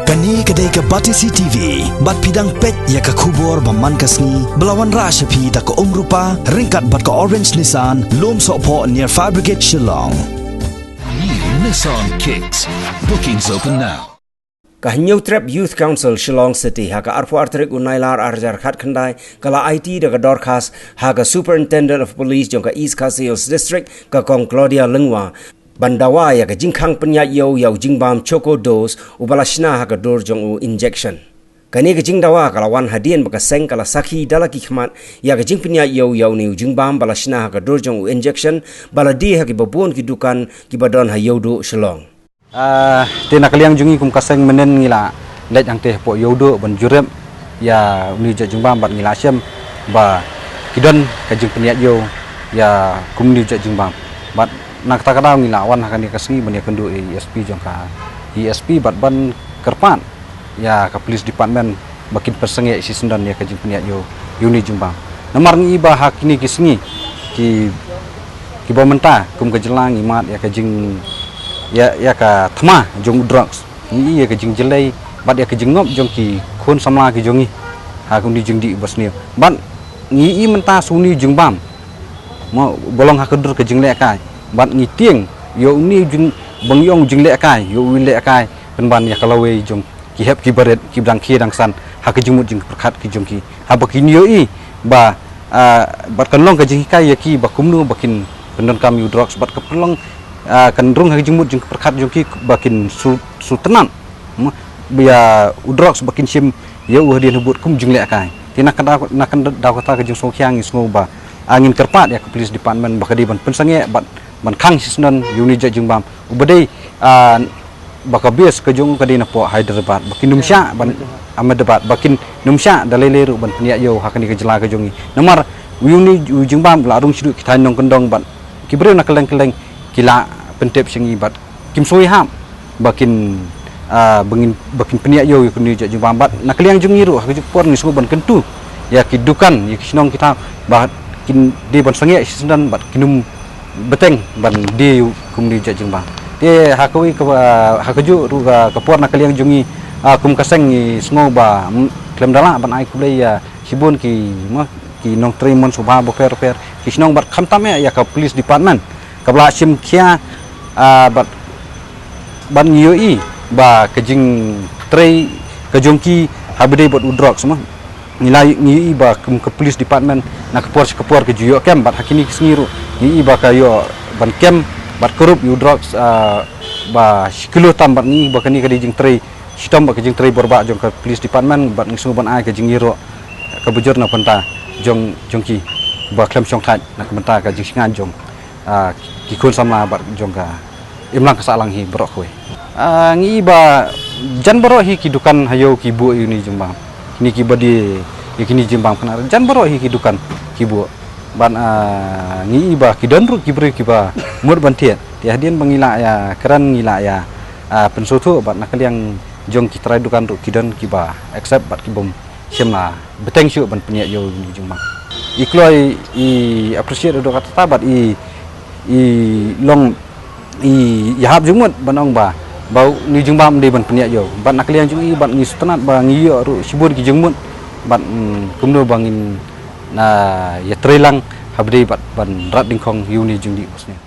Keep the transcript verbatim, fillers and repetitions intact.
Kane ka dei ka Batesi T V, bad phi dang peit ïa ka khubor ba man ka sngi, ba la wanrah sha phi da ka Umrupa, ryngkat bad ka Orange Nissan, Lum Sohphoh near Fire Brigade Shillong. New Nissan Kicks. Bookings open now. Ka Hynñiewtrep Youth Council Shillong City, ha ka arphew ar tarik u Nailar ar hajar khatkhyndai, ka la aiti da ka dorkhas ha ka Superintendent of Police jong ka East Khasi Hills District, ka Kong Claudia Lyngwa, ban dawa ïa ka jingkhang pynïaid ïew ïa u jingbam Choco Dose, uba la shna ha ka dur jong u injection. Kane ka jingdawa ka la wan hadien ba ka seng ka la sakhi da la ki khmat ïa ka jingpynïaid ïew ïa une u jingbam ba la shna ha ka dur jong u injection, ba la die ha kiba bun ki dukan kiba don ha Ïewduh Shillong. Ah, te na ka liang jong ngi kum ka seng mynhynnin ngi la leit hangtei hapoh Ïewduh ban jurip ïa une u jait jingbam bad ngi la shem ba ki don ka jingpynïaid ïew ïa kum une u jait jingbam. Bad na kata ka daw ngi la wan ha kane ka sngi ban ïakynduh ïa i S P jong ka, i S P bad ban kyrpad ïa ka police department ba kin pynsangeh shisyndon ïa ka jingpynïaid ïew ïa une u jingbam. Namar ngi i ba ha kine ki sngi ki, kiba mynta kum ka jylla ngi mad ïa ka jing, ïa, ïa ka thma jong u drugs. Ngi i ïa ka jingjyllei bad ïa ka jingngop jong ki khun samla ki jong ngi ha kane ka jingdih ba sniew. Bad ngi i mynta sa une u jingbam, mo, ba long ha ka dur ka jinglehkai. Bad ngi tieng ïa une u jing, ba ngi ong jinglehkai, ïa u lehkai pynban ïa ka lawei jong ki hep ki barit kiba dang khie dang san ha ka jingmut jingpyrkhat ki jong ki. Haba kin ïohi ba, ah, bad kan long ka jinghikai ïa ki ba kumno ba kin pyndonkam ïa u drugs bad kan pynlong, ah, kan rung ha ka jingmut jingpyrkhat jong ki ba kin shu, shu tynnad, hmm, ïa u drugs ba kin shim ïa u hadien habud kum jinglehkai. Te na ka daw, na ka daw kata ka jingsngewkhia ngi sngew ba, ah, ngin kyrpad ïa ka police department ba ka dei ban pynsangeh bad ban khang shisyndon ïa une u jait jingbam uba dei, ah, ba ka base ka jong u ka dei napoh Hyderabad, ba kin ym shah ban, Ahmedabad, ba kin ym shah da lei lei ruh ban pynïaid ïew ha kane ka jylla ka jong ngi. Namar ïa une u jingbam la rung shaduh ki thaiñ nongkyndong bad ki briew na kylleng kylleng ki la pyntip sha ngi bad kim sngewhap ba kin, ah, ba ngin, ba kin pynïaid ïew ïa kane u jait jingbam. Bad na ka liang jong ngi ruh ha kajuh ka por ngi sngew ban kyntu ïa ki dukan, ïa ki shnong ki thaw ba kin dei ban sangeh shisyndon bad kin ym bteng ban die ïa kane u jait jingbam. Te ha kawei ka, ha kajuh ruh ka, ka por na ka liang jong ngi, ah, kum ka seng ngi sngew ba, mm, khlem da lah ban ai khublei ïa shibun ki, mo, ki nongtrei mon sngewbha bapher bapher ki shnong bad khamtam eh ïa ka police department kaba la shim khia, ah, bad, bad ngi ïohi ba ka jingtrei ka jong ki haba dei bad u drugs, mo. Ngi la, ngi ïohi ba kum ka police department na ka por sha ka por ka ju ïoh kem bad ha kine ki sngi ruh ngi ïohi ba ka ïoh ban kem bad kurup ïa u drugs, ah, ba shi kilo tam bad ngi ïohi ba kane ka dei jingtrei shitom bad ka jingtrei borbah jong ka police department bad ngi sngew ban ai ka jingïaroh kaba jur na ka bynta jong, jong ki ba khlem shongthait na ka bynta ka jingsngaid jong, ah, ki khun samla bad jong ka imlang ka sahlang hi baroh kawei. Ah, ngi i ba jan baroh hi ki dukan ha ïew ki buh ïa une u jingbam. Kine kiba die ïa kine ki jingbam kane jan baroh hi ki dukan ki buh. Bad, ah, ngi i ba ki don ruh ki briew kiba mut ban thied. Te hadien ba ngi la ïakren ngi la ïa, ah, pynsngewthuh bad na ka liang jong ki trai dukan ruh ki don kiba accept bad ki bym shym la bteng shuh ban pynïaid ïew ïa une u jingbam. I kloi i appreciate ruh kata bad i, i long i ïahap jingmut ban ong ba, ba une u jingbam ym dei ban pynïaid ïew. Bad na ka liang jong i bad ngi sngewtynnat ba ngi ïoh ruh shibun ki jingmut bad, mm, kumno ba ngin, ah, ïatreilang haba dei bad ban rat dyngkhong ïa une u jingdih ba sniew.